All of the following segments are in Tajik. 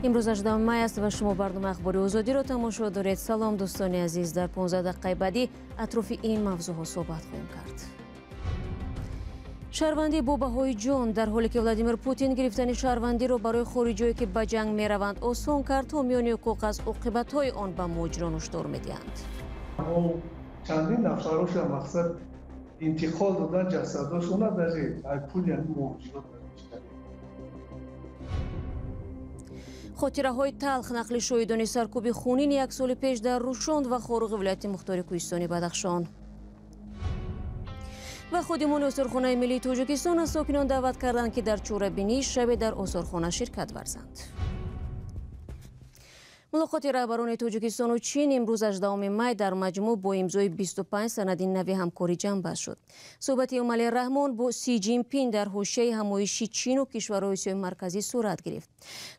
Имрӯз 18 май аст ва шумо барномаи Ахбори Озодиро тамошо доред. Салом, дӯстони азиз. Дар 15 дақиқаи баъдӣ атрофи ин мавзӯъҳо суҳбат хоҳем кард. Шаҳрвандӣ бо баҳои ҷон. Дар ҳоле ки Владимир Путин гирифтани шаҳрвандиро барои хориҷиҳое, ки ба ҷанг мераванд, осон кард, ҳомиёни ҳуқуқ аз оқибатҳои он ба муҳоҷирон ҳушдор медиҳанд. Чандин нафароша мақсад интиқол додан ҷасадошона даже пули муҳоҷирот. Хотираҳои талх, нақли шоҳидони саркӯби хунини як соли пеш дар Рӯшон ва Хоруғи вилояти мухтори Кӯҳистони Бадахшон. Ва ходимони осорхонаи миллии Тоҷикистон аз сокинон даъват карданд, ки дар чорабинии шабе дар осорхона ширкат варзанд. Мулоқоти раҳбарони Тоҷикистону Чин имрӯз, 18 май, дар маҷмӯъ бо имзои 25 санади нави ҳамкорӣ ҷамъбаст шуд. Суҳбати Эмомалӣ Раҳмон бо Си Ҷинпин дар ҳошияи ҳамоиши Чину кишварҳои Осиёи Марказӣ сурат гирифт.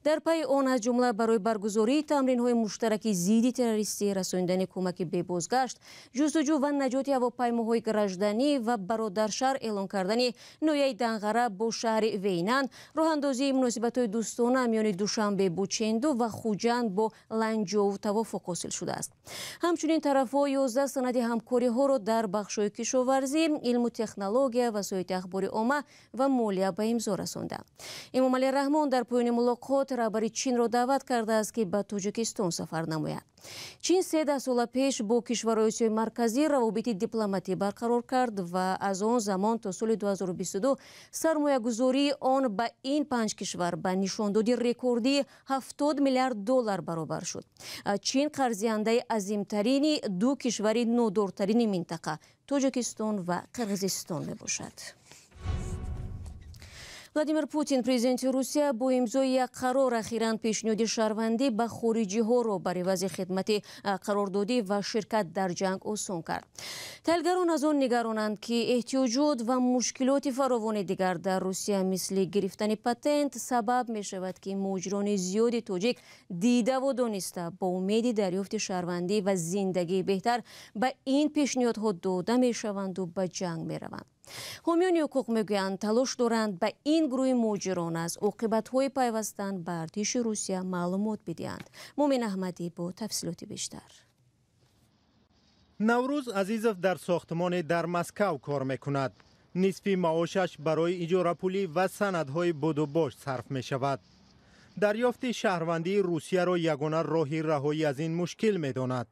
Дар пайи он, аз ҷумла барои баргузории тамринҳои муштараки зидди террористӣ, расонидани кӯмаки бебозгашт, ҷустуҷӯ ва наҷоти ҳавопаймоҳои гражданӣ ва бародаршаҳр эълон кардани ноҳияи Данғара бо шаҳри Вейнан, роҳандозии муносибатҳои дӯстона миёни Душанбе бо Ченду ва Хуҷанд бо Ланҷоу тавофуқ ҳосил шудааст. Ҳамчунин тарафҳо 11 санади ҳамкориҳоро дар бахшҳои кишоварзӣ, илму технология, васоити ахбори омма ва молия ба имзо расонданд. Эмомалӣ Раҳмон дар поёни мулоқот раҳбари Чинро даъват кардааст, ки ба Тоҷикистон сафар намояд. Чин се даҳсола пеш бо кишварҳои Осиёи Марказӣ равобити дипломатӣ барқарор кард ва аз он замон то соли 2022 сармоягузории он ба ин панҷ кишвар ба нишондоди рекордии 70 миллиард доллар баробар шуд. Чин қарздиҳандаи азимтарини ду кишвари нодортарини минтақа, Тоҷикистон ва Қирғизистон, мебошад. Владимир Путин, президенти Русия, бо имзои як қарор ахиран пешниҳоди шаҳрвандӣ ба хориҷиҳоро бар ивази хидмати қарордодӣ ва ширкат дар ҷанг осон кард. Таҳлилгарон аз он нигаронанд, ки эҳтиёҷот ва мушкилоти фаровони дигар дар Русия, мисли гирифтани патент, сабаб мешавад, ки муҳоҷирони зиёди тоҷик дидаву дониста бо умеди дарёфти шаҳрвандӣ ва зиндагии беҳтар ба ин пешниҳодҳо дода мешаванду ба ҷанг мераванд. Ҳомиёни ҳуқуқ мегӯянд, талош доранд ба ин гурӯҳи муҳоҷирон аз оқибатҳои пайвастан ба артиши Русия маълумот бидиҳанд. Мумин Аҳмадӣ бо тафсилоти бештар. Наврӯз Азизов дар сохтмоне дар Москав кор мекунад. Нисфи маошаш барои иҷорапулӣ ва санадҳои будубош сарф мешавад. Дарёфти шаҳрвандии Русияро ягона роҳи раҳоӣ аз ин мушкил медонад,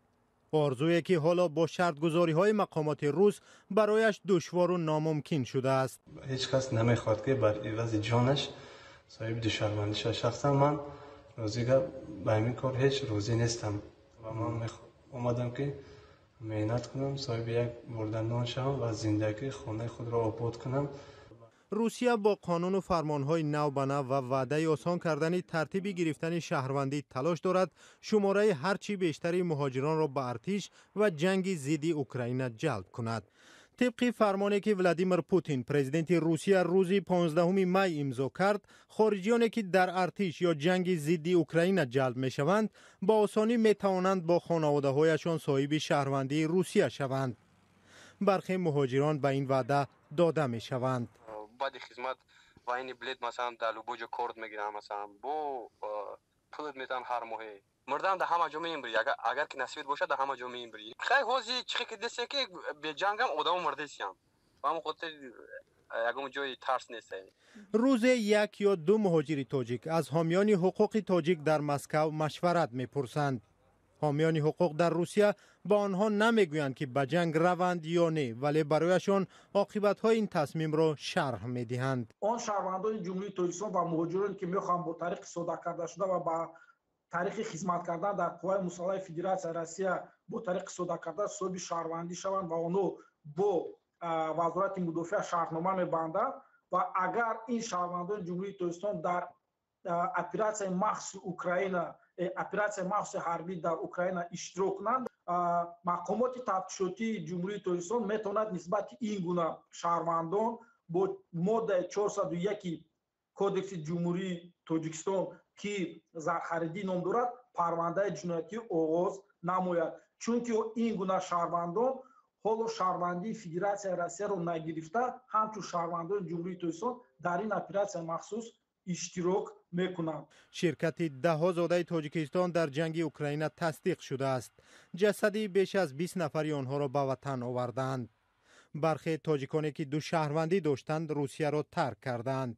орзуе ки ҳоло бо шартгузориҳои мақомоти рус барояш душвору номумкин шудааст. Ҳеҷ кас намехоҳад, ки бар ивази ҷонаш соҳиби ду шаҳрвандӣ шавад. Шахсан ман розӣ ба ҳамин кор ҳеҷ розӣ нестам ва ман омадам, ки меҳнат кунам, соҳиби як бурда нон шавам ва зиндагии хонаи худро обод кунам. Русия бо қонуну фармонҳои навбанав ва ваъдаи осон кардани тартиби гирифтани шаҳрвандӣ талош дорад шумораи ҳарчи бештари муҳоҷиронро ба артиш ва ҷанги зидди Украина ҷалб кунад. Тибқи фармоне, ки Владимир Путин, президенти Русия, рӯзи 15 май имзо кард, хориҷиёне, ки дар артиш ё ҷанги зидди Украина ҷалб мешаванд, ба осонӣ метавонанд бо хонаводаҳояшон соҳиби шаҳрвандии Русия шаванд. Бархе муҳоҷирон ба ин ваъда дода мешаванд. Баъди хизмат военный билет, масалан, дар любой ҷо корт мегирам, масалан, бо пулат метавон ҳар моҳе. Мурдан дар ҳама ҷо мембирӣ, агар ки насибат бошад, дар ҳама ҷо мембирӣ. Хай, ҳози чихе ки десе, ки беҷангам одамо мурдесиям, ба ҳамон хотир ягон ҷои тарс нест. Рӯзе як ё ду муҳоҷири тоҷик аз ҳомиёни ҳуқуқи тоҷик дар Москав машварат мепурсанд. Ҳомиёни ҳуқуқ дар Русия ба онҳо намегӯянд, ки ба ҷанг раванд ё не, вале барояшон оқибатҳои ин тасмимро шарҳ медиҳанд. Он шаҳрвандони Ҷумҳурии Тоҷикистон ва муҳоҷироне, ки мехоҳанд бо тариқи сода карда шуда ва ба тариқи хизмат кардан дар Қувваи мусаллаҳи Федератсияи Россия бо тариқи сода карда соҳиби шаҳрвандӣ шаванд ва онҳо бо Вазорати мудофиа шартнома мебанданд ва агар ин шаҳрвандони Ҷумҳурии Тоҷикистон дар оператсияи махсуси Украина, оператсияи махсуси ҳарбӣ дар Украина иштирок кунанд, мақомоти тафтишотии Ҷумҳурии Тоҷикистон метавонад нисбати ин гуна шаҳрвандон бо моддаи 401 Кодекси Ҷумҳурии Тоҷикистон, ки зархаридӣ ном дорад, парвандаи ҷиноятӣ оғоз намояд, чунки ин гуна шаҳрвандон ҳоло шаҳрвандии Федератсияи Россияро нагирифта, ҳамчун шаҳрвандони Ҷумҳурии Тоҷикистон дар ин оператсияи махсус иштирок мекунанд. Ширкати даҳҳо зодаи Тоҷикистон дар ҷанги Украина тасдиқ шудааст. Ҷасади беш аз 20 нафари онҳоро ба ватан овардаанд. Бархе тоҷиконе ки ду шаҳрвандӣ доштанд, Русияро тарк кардаанд.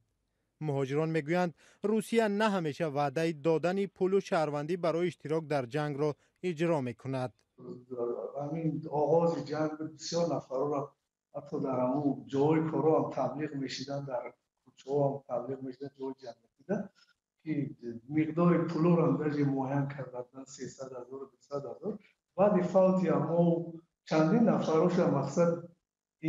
Муҳоҷирон мегӯянд, Русия на ҳамеша ваъдаи додани пулу шаҳрвандӣ барои иштирок дар ҷангро иҷро мекунад. Ҳамин оғози ҷанг бисёр нафарро ҳатто дар ҳамун ҷои корро ҳам таблиғ мешиданд, дар кӯчаҳо ҳам таблиғ мешиданд, ҷои ҷамъиятида, ки миқдори пулоро ҳам даже муайян карда буданд, 300 ҳазор, 200 ҳазор. Баъди фавти ҳамо чандин нафароша мақсад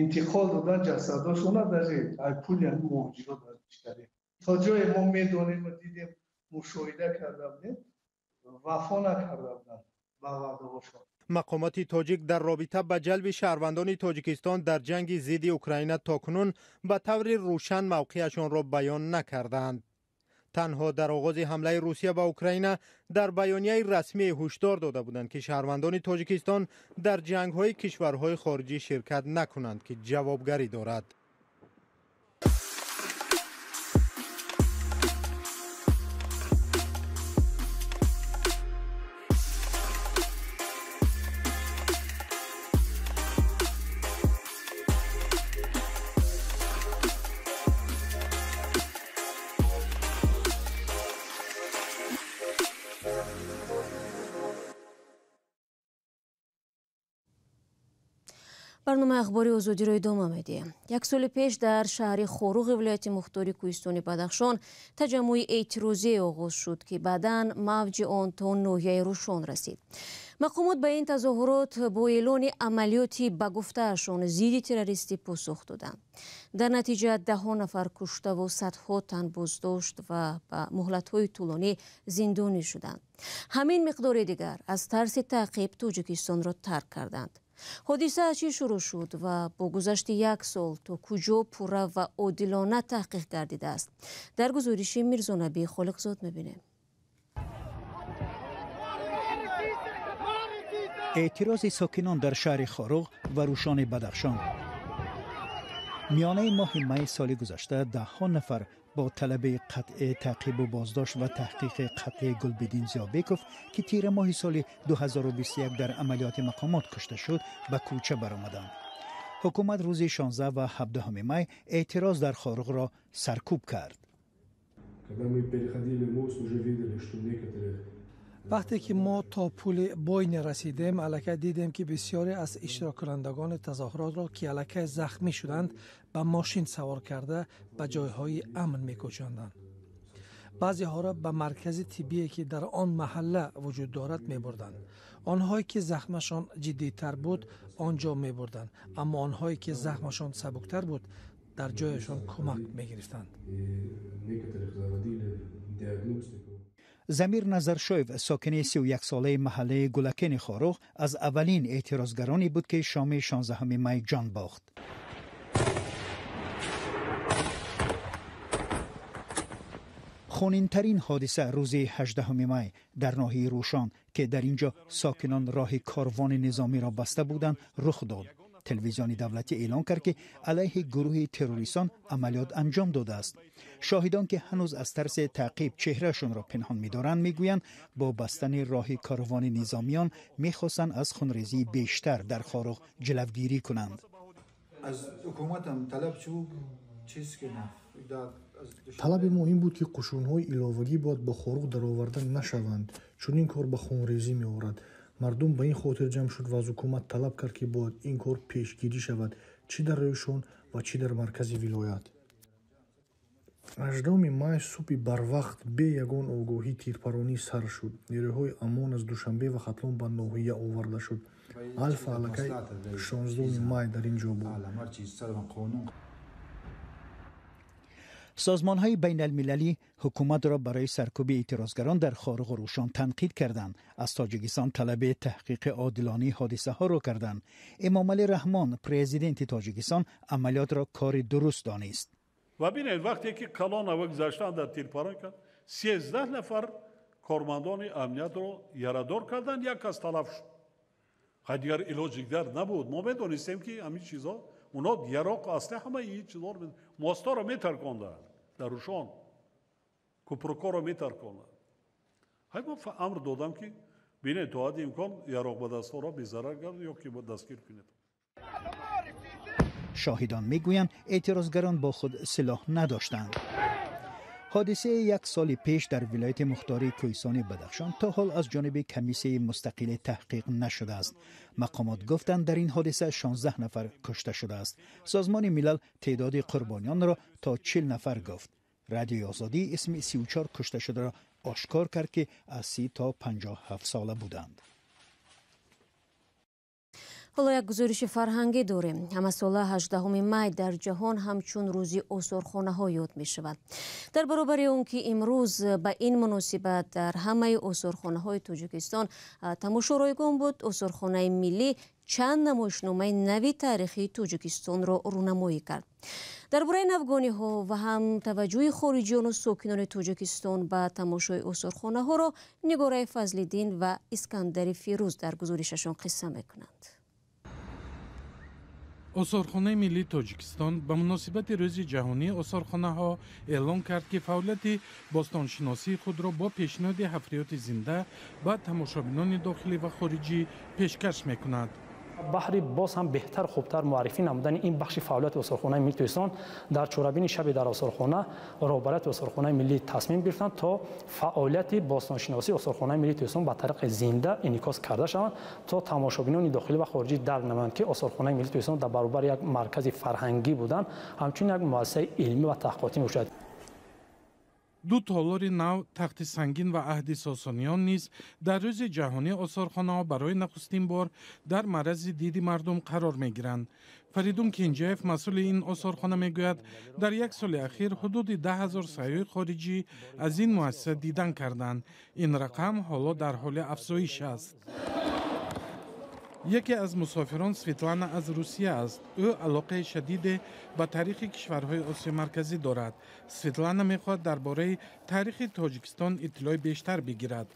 интиқол додан ҷасадошона даже ай пули ҳамин муҳоҷирот кардем. То ҷое мо медонем ва дидем, мушоҳида карда будем, вафо накарда буданд ба ваъдаҳошон. Мақомоти тоҷик дар робита ба ҷалби шаҳрвандони Тоҷикистон дар ҷанги зидди Украина то кунун ба таври рӯшан мавқеашонро баён накардаанд. Танҳо дар оғози ҳамлаи Русия ба Украина дар баёнияи расмӣ ҳушдор дода буданд, ки шаҳрвандони Тоҷикистон дар ҷангҳои кишварҳои хориҷӣ ширкат накунанд, ки ҷавобгарӣ дорад. Барномаи ахбори Озодиро идома медиҳем. Як соли пеш дар шаҳри Хоруғи вилояти мухтори кӯҳистони Бадахшон таҷаммуи эътирозие оғоз шуд, ки баъдан мавҷи он то ноҳияи Рӯшон расид. Мақомот ба ин тазоҳурот бо эълони амалиёти ба гуфтаашон зидди террористӣ посух доданд. Дар натиҷа даҳҳо нафар куштаву садҳо тан боздошт ва ба муҳлатҳои тӯлонӣ зиндонӣ шуданд. Ҳамин миқдори дигар аз тарси таъқиб Тоҷикистонро тарк карданд. Ҳодиса аз чӣ шурӯъ шуд ва бо гузашти як сол то куҷо пурра ва одилона таҳқиқ гардидааст? Дар гузориши Мирзонабӣ Холиқзод мебинем. Эътирози сокинон дар шаҳри Хоруғ ва Рӯшони Бадахшон. Миёнаи моҳи майи соли гузашта даҳҳо нафар бо талаби қатъи таъқибу боздошт ва таҳқиқи қатли Гулбиддин Зиёбеков, ки тира моҳи соли 2021 дар амалиёти мақомот кушта шуд, ба кӯча баромаданд. Ҳукумат рӯзи 16 ва 17 май эътироз дар Хоруғро саркӯб кард. Вақте ки мо то пули Бойне расидем, аллакай дидем, ки бисёре аз иштироккунандагони тазоҳуротро, ки аллакай захмӣ шуданд, ба мошин савор карда ба ҷойҳои амн мекӯчонданд. Баъзеҳоро ба маркази тиббие, ки дар он маҳалла вуҷуд дорад, мебурданд. Онҳое ки захмашон ҷиддитар буд, он ҷо мебурданд, аммо онҳое ки захмашон сабуктар буд, дар ҷояшон кӯмак мегирифтанд. Замир Назаршоев, сокини 31-солаи маҳаллаи Гулакени Хоруғ, аз аввалин эътирозгароне буд, ки шоми 16 май ҷон бохт. Хунинтарин ҳодиса рӯзи 18 май дар ноҳияи Рӯшон, ки дар ин ҷо сокинон роҳи корвони низомиро баста буданд, рух дод. Телевизиони давлатӣ эълон кард, ки алайҳи гурӯҳи террористон амалиёт анҷом додааст. Шоҳидон, ки ҳанӯз аз тарси таъқиб чеҳрашонро пинҳон медоранд, мегӯянд, бо бастани роҳи корвони низомиён мехостанд аз хунрезии бештар дар Хоруғ ҷилавгирӣ кунанд. Талаби мо ин буд, ки қушунҳои иловагӣ бояд ба Хоруғ дароварда нашаванд, чун ин кор ба хунрезӣ меорад. Мардум ба ин хотир ҷамъ шуд ва аз ҳукумат талаб кард, ки бояд ин кор пешгирӣ шавад, чӣ дар Рӯшон ва чӣ дар маркази вилоят. 18 май субҳи барвақт бе ягон огоҳӣ тирпаронӣ сар шуд. Нерӯҳои Амон аз Душанбе ва Хатлон ба ноҳия оварда шуд. Алфа аллакай 16 май дар ин ҷо буд. Созмонҳои байналмилалӣ ҳукуматро барои саркӯби эътирозгарон дар Хоруғу Рӯшон танқид карданд. Аз Тоҷикистон талаби таҳқиқи одилонаи ҳодисаҳоро карданд. Эмомалӣ Раҳмон, президенти Тоҷикистон, амалиётро кори дуруст донист. Ва бинед, вақте ки колонна гузаштан дар тирпарон кард, 13 нафар кормандони амниятро ярадор карданд, як кас талаф шуд. Хай, дигар илоҷи дигар набуд. Мо медонистем, ки ҳамин чизҳо, оно яроқ, аслиҳа, ҳамаи ин чизҳоро, мостаро метарконданд дар Рӯшон. Кӯпрукҳоро метарконад. Ҳай ман амр додам, ки бинед, то ҳадди имкон яроқбадастҳоро безарар кард ё ки дастгир кунед. Шоҳидон мегӯянд, эътирозгарон бо худ силоҳ надоштанд. Ҳодисаи як соли пеш дар вилояти мухтори Кӯҳистони Бадахшон то ҳол аз ҷониби комиссияи мустақиле таҳқиқ нашудааст. Мақомот гуфтанд, дар ин ҳодиса 16 нафар кушта шудааст. Созмони Милал теъдоди қурбониёнро то 40 нафар гуфт. Радиои Озодӣ исми 34 кушташударо ошкор кард, ки аз 30 то 57 сола буданд. Ҳоло як гузориши фарҳангӣ дорем. Ҳамасола 18 май дар ҷаҳон ҳамчун рӯзи осорхонаҳо ёд мешавад. Дар баробари он ки имрӯз ба ин муносибат дар ҳамаи осорхонаҳои Тоҷикистон тамошо ройгон буд, осорхонаи миллӣ чанд намоишномаи нави таърихии Тоҷикистонро рӯнамоӣ кард. Дар бораи навгониҳо ва ҳам таваҷҷӯҳи хориҷиёну сокинони Тоҷикистон ба тамошои осорхонаҳоро Нигораи Фазлиддин ва Искандари Фирӯз дар гузоришашон қисса мекунанд. Осорхонаи миллии Тоҷикистон ба муносибати Рӯзи ҷаҳонии осорхонаҳо эълон кард, ки фаъолияти бостоншиносии худро бо пешниҳоди ҳафриёти зинда ба тамошобинони дохилӣ ва хориҷӣ пешкаш мекунад. Баҳри боз ҳам беҳтар, хубтар муаррифӣ намудани ин бахши фаъолияти осорхонаи миллии Тоҷикистон дар чорабини шаби дар осорхона роҳбарияти осорхонаи миллӣ тасмим гирифтанд, то фаъолияти бостоншиносии осорхонаи миллии Тоҷикистон ба тариқи зинда инъикос карда шаванд, то тамошобинони дохилӣ ва хориҷӣ дарк намоянд, ки осорхонаи миллии Тоҷикистон дар баробари як маркази фарҳангӣ будан, ҳамчунин як муассисаи илмӣ ва таҳқиқотӣ мебошад. Ду толори нав, Тахти Сангин ва Аҳди Сосониён низ дар Рӯзи ҷаҳонии осорхонаҳо барои нахустин бор дар маррази диди мардум қарор мегиранд. Фаридун Кенҷаев, масъули ин осорхона, мегӯяд, дар як соли ахир ҳудуди 10 000 сайёҳи хориҷӣ аз ин муассиса дидан карданд. Ин рақам ҳоло дар ҳоли афзоиш аст. Яке аз мусофирон Светлана аз Русия аст. Ӯ алоқаи шадиде ба таърихи кишварҳои Осиёи Марказӣ дорад. Светлана мехоҳад дар бораи таърихи Тоҷикистон иттилои бештар бигирад.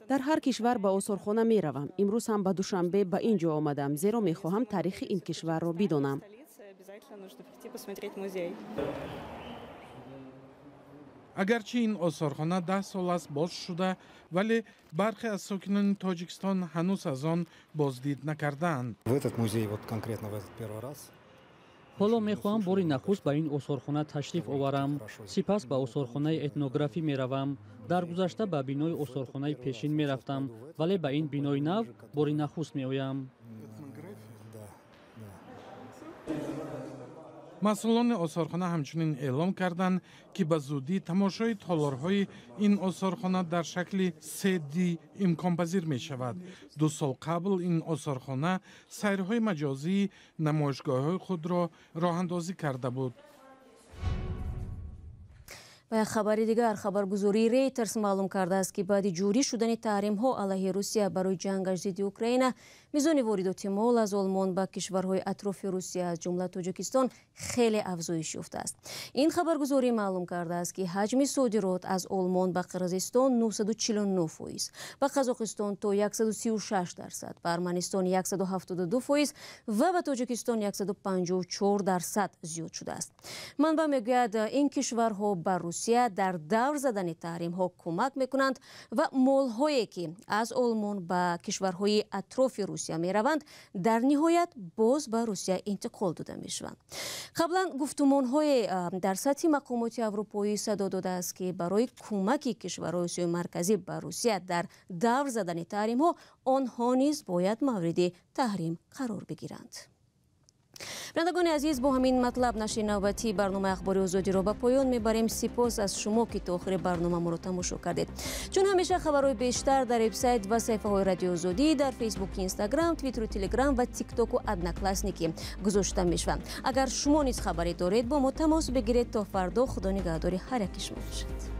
Дар ҳар кишвар ба осорхона меравам. Имрӯз ҳам ба Душанбе ба ин ҷо омадам, зеро мехоҳам таърихи ин кишварро бидонам. Агарчи ин осорхона 10 сол аст боз шуда, вале бархе аз сокинони Тоҷикистон ҳанӯз аз он боздид накардаанд. Ҳоло мехоҳам бори нахуст ба ин осорхона ташриф оварам, сипас ба осорхонаи этнографӣ меравам. Дар гузашта ба бинои осорхонаи пешин мерафтам, вале ба ин бинои нав бори нахуст меоям. Масъулони осорхона ҳамчунин эълон карданд, ки ба зудӣ тамошои толорҳои ин осорхона дар шакли 3D имконпазир мешавад. 2 сол қабл ин осорхона сайрҳои маҷозии намоишгоҳҳои худро роҳандозӣ карда буд. Ва як хабари дигар: хабаргузории Рейтерс маълум кардааст, ки баъди ҷорӣ шудани таҳримҳо алайҳи Русия барои ҷангаш зидди Украина, мизони воридоти мол аз Олмон ба кишварҳои атрофи Русия, аз ҷумла Тоҷикистон, хеле афзоиш ёфтааст. Ин хабаргузорӣ маълум кардааст, ки ҳаҷми содирот аз Олмон ба Қирғизистон 949%, ба Қазоқистон то 136%, ба Арманистон 172% ва ба Тоҷикистон 154% зиёд шудааст. Манбаъ мегӯяд, ин кишварҳо ба Русия дар давр задани таҳримҳо кӯмак мекунанд ва молҳое, ки аз Олмон ба кишварҳои атрофи Русия мераванд, дар ниҳоят боз ба Русия интиқол дода мешаванд. Қаблан гуфтумонҳое дар сатҳи мақомоти аврупоӣ садо додааст, ки барои кӯмаки кишварҳои Осиёи Марказӣ ба Русия дар давр задани таҳримҳо онҳо низ бояд мавриди таҳрим қарор бигиранд. Бинандагони азиз, бо ҳамин матлаб нашри навбатии барномаи Ахбори Озодиро ба поён мебарем. Сипос аз шумо, ки то охири барнома моро тамошо кардед. Чун ҳамеша, хабарҳои бештар дар вебсайт ва саҳифаҳои Радиои Озодӣ дар Фейсбук, Инстаграм, Твиттеру, Телеграм ва Тиктоку Одноклассники гузошта мешаванд. Агар шумо низ хабаре доред, бо мо тамос бигиред. То фардо, Худо нигаҳдори ҳар яки шумо бошад.